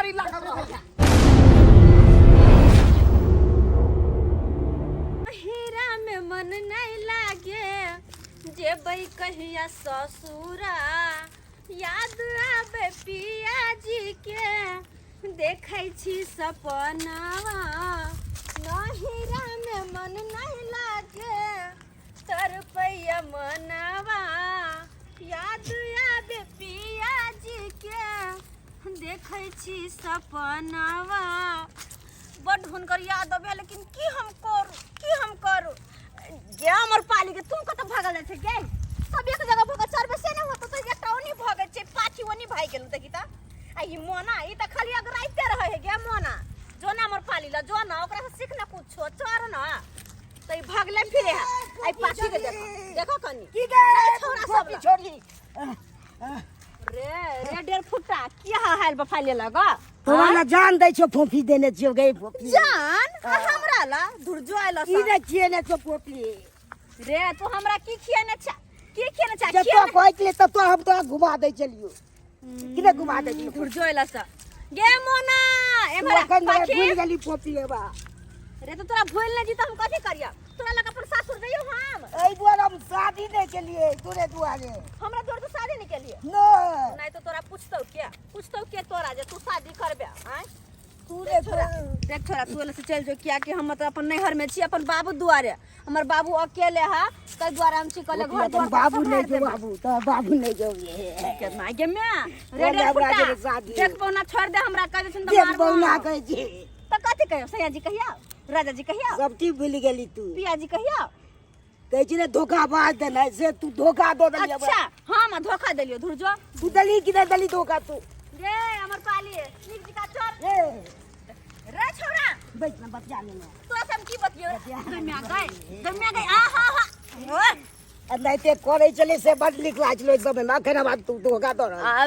बीमारी लागल रहै। हीरा में मन नहीं लागे, जेबै कहिया ससुरा, याद आबे पिया जी के, देखै छी सपनावा। नहिरा में मन नहीं लागे, तरपैया मनावा, याद आबे पिया जी के, देखै छी सपनावा। बड हुनकर याद अबे, लेकिन की हम करू, की हम करू? गे हमर पाली के, तुम कतऽ भागल जाइ छै गे? सब एक जगह भगल चरबे से नहि होतो, तऽ एकटा ओनी भगल छै, पाछी ओनी भागि गेलौ। देखी तऽ आ ई मोना, ई तऽ खाली अगराइते रहै है। गे मोना, जो ना हमर पाली ल जो ना, ओकरा से सीख ना कुछो, चर ना। तऽ ई भागले फिरे है। आई पाछी के देखो, देखो कनी की गे छोरा सब छोरी छोरी रे रे डेढ़ फुटा किया हाल बफा ले लगा? तोरा ला जान दै छौ, फोफी देने छियौ गे फोफी। जान आ हमरा ला धुरजो आइल। की रे खिएने छौ फोफी? रे तू हमरा की खिएने छा, की खिएने छा? जब तो कहै छलै तब तो हम तोरा घुमा दै छलियौ कि नहि घुमा दै छलियौ? धुरजो आइल स। गे मोना, तू एमहर अखन हमरा पाखी। भूलि गेली फोफी हेबा। रे तो तोरा भूल नहि जी तऽ हम कथी करिया? तोरा लग अपन सासुर जइयो हम? एहि दुआरे हम शादी नहि केलियै तोरे दुआरे। हमरा दुआरे तू शादी नहि केलियै? नहि। नहि तऽ तोरा पूछतौ के, पूछतौ के तोरा जे तू शादी करबे? आँय तू रे छोरा, देख छोरा, तू एले से चलि जो, कियाकि हम मतलब अपन नैहर में छी, अपन बाबू दुआरे। हमर बाबू अकेले है, ताहि दुआरे हम छी कहले घर द्वार बाबू नहि जो, बाबू तऽ बाबू नहि जो। केतना गे मैं रे रे हमरा फुटा के शादी। देख पौना, छोड़ दे हमरा, कह देछन तऽ देख मारबो। बौना कहै छी। तऽ कथी कहियो? सैया जी कहिया, राजा जी कहिया, सब चीज भूलि गेली तू। पिया जी कहिया। कहै छी ने धोखाबाज देनाइ से तू धोखा दऽ देली हमरा। अच्छा, हम धोखा देलियो? धुर जो। तू देली कि नहि देली धोखा तू? रे हमर पाली, नीक जकाँ चल। ए रे छोरा, बैठ ना, बतिया लेने। तोरा से हम की बतियो? गम्या गए, गम्या गए, आ हा हा। एनाहिते करै छलै से बड नीक लागै छलै ओहि समयमे। अखन आब तू धोखा दऽ रहल। आ,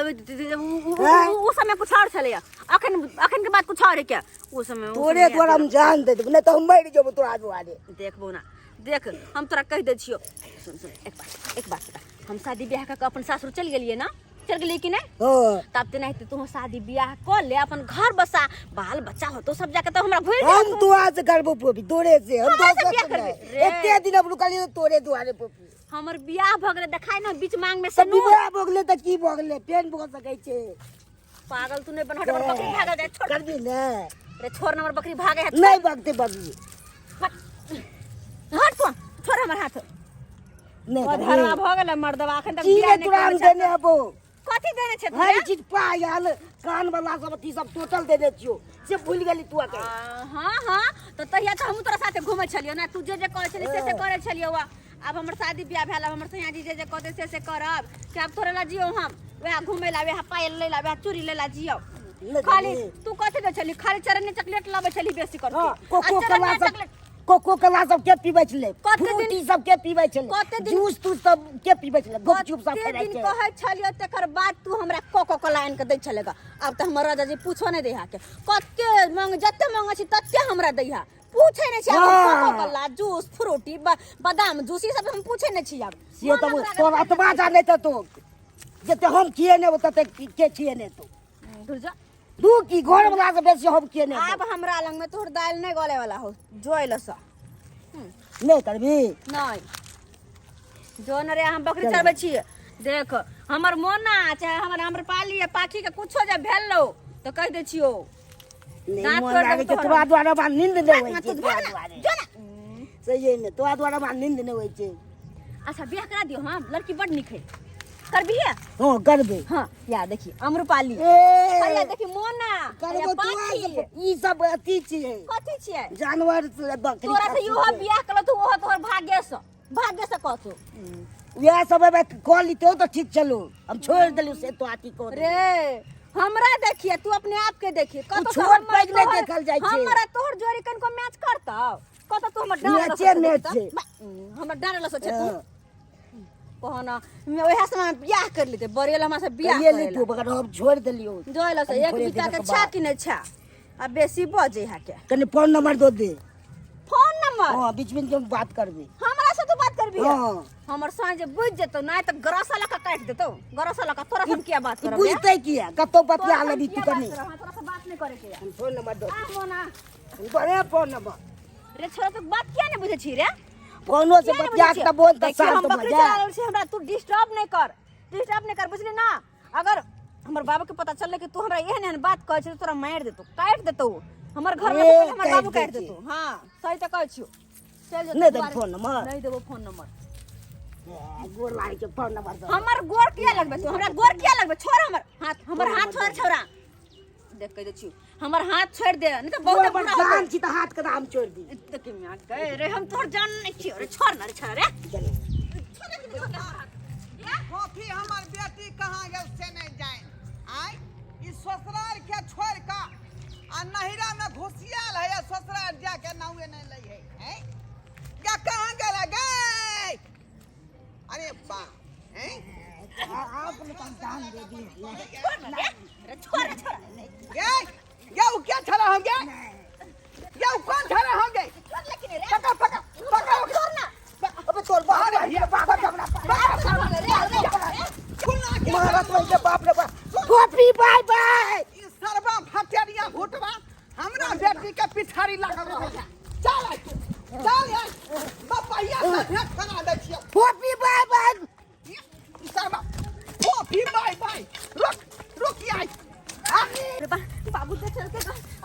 उ समय कुछ और छलैया, अखन अखन के बात कुछ और है। क्या उ समय उ तोरे समय द्वारा हम जान दे देबो, नहि तऽ हम मरि जेबो तोरा दुआरे। देखबो ना, देख, हम तोरा कहि दै छियो, सुन सुन, एक बात, एक बात बता। हम शादी ब्याह कऽ के अपन सासुर चलि गेलियै ना? चलि गेलियै कि नहि? हँ। तब तेनाहिते तू शादी ब्याह कऽ ले, अपन घर बसा, बाल बच्चा होतो सब जाके, तऽ हमरा भूलि हम तोरा से करबो पोपी, तोरे से हम हमरा से दोसर बियाह से नहि। करबी? रे। एते दिन हम रुकलियै तोरे दुआरे पोपी। हमर बियाह भऽ गेलै, देखाय ने बीच मांग में तऽ से नूर। विवाह भऽ गेलै तऽ की भऽ गेलै? पेन भऽ सकै छै। पागल तू नहि बन, हट, हमर बकरी भागल जाय, छोड़। करबी ने? रे छोड़ न, हमर बकरी भागे है। नहि बगते बकरी। हट, हट तू, छोड़ हमर हाथ। नहि अधरवा करबी। भऽ गेलै मर्दवा, अखन तक की बियाह रे नहि तोरा करै हम छै। देने हबो? कथी देने छै तू हर रे? चीज, पायल, कान वाला सब, अथी सब टोटल देने छियो से भूलि गेली तू अखन। आ, हाँ हाँ, तऽ तहिया तऽ हमहूँ तोरा साथे घूमै छलियौ ने, तू जे जे कहै छली से से करै छलियौ। आब हमर शादी बियाह भेल, आब हमर सैया जी जे जे कहतै से से करब कि आब तोरे ला जियौ हम? वएह घूमै ला, वएह पायल लै ला, वएह चूड़ी लै ला जियौ? नहि खाली देबही। तू कथी दै छली? खाली चरनी चॉकलेट लाबै छली बेसी करके। हाँ, कोको आ कोला चरनिया सब, चॉकलेट कोको कोला सब के पीबै छलै? कते दिन- फ्रूटी सब के पीबै छलै? कते दिन- जूस तूस सब के पीबै छलै? गुपचुप सब कते खेनाइ दिन छै। कहै छलियौ तकर बाद तू हमरा कोको कोला आनि कऽ दै छलै ग। आब तऽ हमर राजा जी पूछो नहि दैहा के, कते मांग, जते मांगै छी तते हमरा दैहा, पूछै नहि छी आब। हाँ। कोको कोला, जूस, फ्रूटी, बादाम जूस, ई सब हम पूछै नहि छी आब। से तऽ तोर एतबा जानै तऽ तू जते हम खिएने तते के खिएने तू? धुर जा। तू की घर वाला से बेसी हम खिएने? आब हमरा लग में तोहर दालि नहि गले वाला हो, जोइल सँ नहि करबी? नहि, जो न रे, हम बकरी चरबै छी। देख, हमर मोना चाहे हमर हमर पाली पाखी के कुछो जे भेल तऽ कहि दै छियौ। नहि दाँत मोन तोड़ि लागै देबौ छै तोहर। तोरा दुआरे हमरा नींद नहि होइ ना छै। तू तोरा भाग ना, दुआरे जो ना। सहिए ने तोरा दुआरे हमरा नींद नहि होइ छै। अच्छा, बियाह करा दियौ हम, लड़की बड नीक है, करबी है? हँ, करबै। हाँ, या देखी अम्रपाली, ए हैया देखी मोना, हैया करबो तू। पाखी। ई सब अथी छियै। कथी छियै? जानवर से बकरी तोरा से खस्सी इहो छै। बियाह कलो तू, ओहो तोहर भाग्य से, भाग्य से कहतो। उएह सब एहिमे कऽ लितौ तऽ ठीक छलौ, हम छोड़ि देलियौ से तो अथी कऽ देलियौ। रे हमरा देखिए, तू अपने आप के देखिए, कतौ छोट हमर पैघ नहि तोहर- देखल जाइ छै। हमरा तोहर जोड़ी कनिको मैच करतौ? कतौ तू हमर डाँर मैचे मैच छै। हमर डाँर लसो छै तू। हँ। कहो ना, मैं ओएह समय में बियाह कर लेते, बड़े हमरा से बियाह करिए करे लितौ, मगर हम छोड़ि देलियौ। जोइल से एक थोड़े बीता के दिनक छा बाद। कि नहि छा, आ बेसी बजे है के। कनि फोन नंबर दऽ दे। Phone number? हँ, बीच बीच में बात करबै। हमरा से तू बात करबी? हँ। हमर साँझ जे बुझ जेतौ नहि तऽ गरसा लऽ कऽ काटि देतौ, गरसा लऽ कऽ। तोरा से हम किया बात ई करब? बुझतै किया? कतौ बतिया तोरा से हम लेबी तू किया बात कनि। करब? हाँ, तोरा से बात नहि। नहीं करे के हम फोन नंबर दो। आ मोना। हम तोरे फोन नंबर। रे छोरा, तू बात किया नहीं बुझे छी रे? फोनो से किया नहीं बतिया बुझै के तऽ बोल तऽ देखियौ, शांत हम भऽ बकरी जा। चला रहल छी, हमरा तू डिस्टर्ब नहीं कर, डिस्टर्ब नहीं कर, बुझली ना? अगर हमर बाबू के पता चलले कि तू हमरा एहन एहन बात कहै छी, तोरा मारि देतौ, काटि देतौ। हमर घर में ए, पहिले हमर काटि बाबू काटि दै देतौ। हां, सही तऽ कहै छियौ। चल जो। नहि देब फोन नंबर? नहीं देबो फोन नंबर। ए, गोर लागै छै, फोन नंबर दो। हमर गोर किया लगबे तू? हमरा गोर किया लगबे? छोड़ हमर हाथ, हमर हाथ छोड़। छोड़ा, देख, कह दै छियौ, हमर हाथ छोड़ दे, नहीं तऽ बहुत तू बुरा हमर होतौ। जान छी तऽ हाथ के तऽ हम छोड़ि दी। देखी मियां गए रे, हम तोहर जान नहीं छियौ रे। छोड़ ना रे, छोड़ रे। चल। कथी हमर बेटी कहाँ गेल से नहि जानि। आँय, ई ससुरार के छोड़ि कऽ आ नहिरा में घुसियाल है, आ ससुरार जाके नावे नहि लै है। हैं गे, कहाँ गेल है गे? अरे बा, हैं। आप लोग हम जान दे दी। छोड़ ना रे, रे छोड़ रे, छोड़। गे गे, उ क्या छला हम गे? गे, उ कौन छला हम गे? छोड़ लेकिन रे। पकड़, पकड़, पकड़। छोड़ ना। अबे तोर बाप रे बाप रे, हमरा छोड़ रे, रे, रे। खुला के मारत वही के बाप रे बाप। गोपी, बाय बाय। ई सरबा फटेरिया भुटवा हमरा बेटी के पिछाड़ी लागल रहै है। चल आइ तू, चल आइ, बपहिया से भेंट करा दै छियौ। गोपी, बाय बाय। ई सरबा फोफी, बाय बाय। रुक, रुक आइ। आ रे बा, बाबू देख चलते।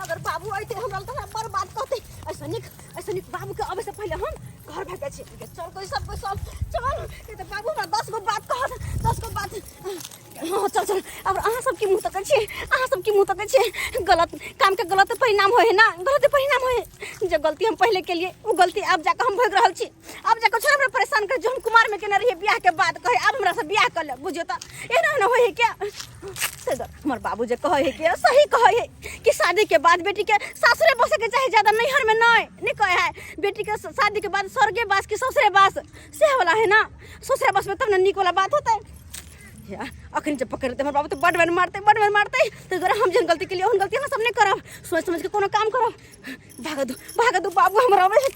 अगर बाबू अइते हमरा तऽ हमरा बर्बाद कहते। ऐसा निक, ऐसा निक, बाबू के अबै से पहिले हम घर भागै छी। चल कोई सब, कोई सब चल, नहीं तऽ बाबू हमरा 10 गो बात कहत, 10 गो बात। हाँ, चल चल। अब अहाँ सब की मुँह तकै छी? अहाँ सब की मुँह तकै छी? गलत काम के गलत परिणाम होय है ना, गलत परिणाम होय है। जे गलती हम पहिले केलिए ओ गलती आब जाके हम भोग रहल छी। आब जाके छोड़, हमरा परेशान कर। जो हम कुमार में केने रहिए, बियाह के बाद कहे आब हमरा से बियाह कर ले। बुझियो तऽ एना एना होय है क्या? से तऽ हमर बाबू जे कहै है कि सही कहै है कि शादी के बाद बेटी के सासुरे बसे के चाही, ज्यादा नैहर में नहीं। नहीं कहे है बेटी के शादी के बाद स्वर्गे बास कि ससुरे बास, से वाला है ना। ससुरे बास में तब ना नीक वाला बात होता है। या अखन जब पकड़ लेते हमर बाबू तऽ बड बेर मारते, बड बेर मारते। ताहि दुआरे हम जेहन गलती केलियै ओहन गलती अहाँ सब नहि करब। सोचि समझि के कोनो काम करब। भागऽ दू, भागऽ दू, बाबू हमरा अबै है।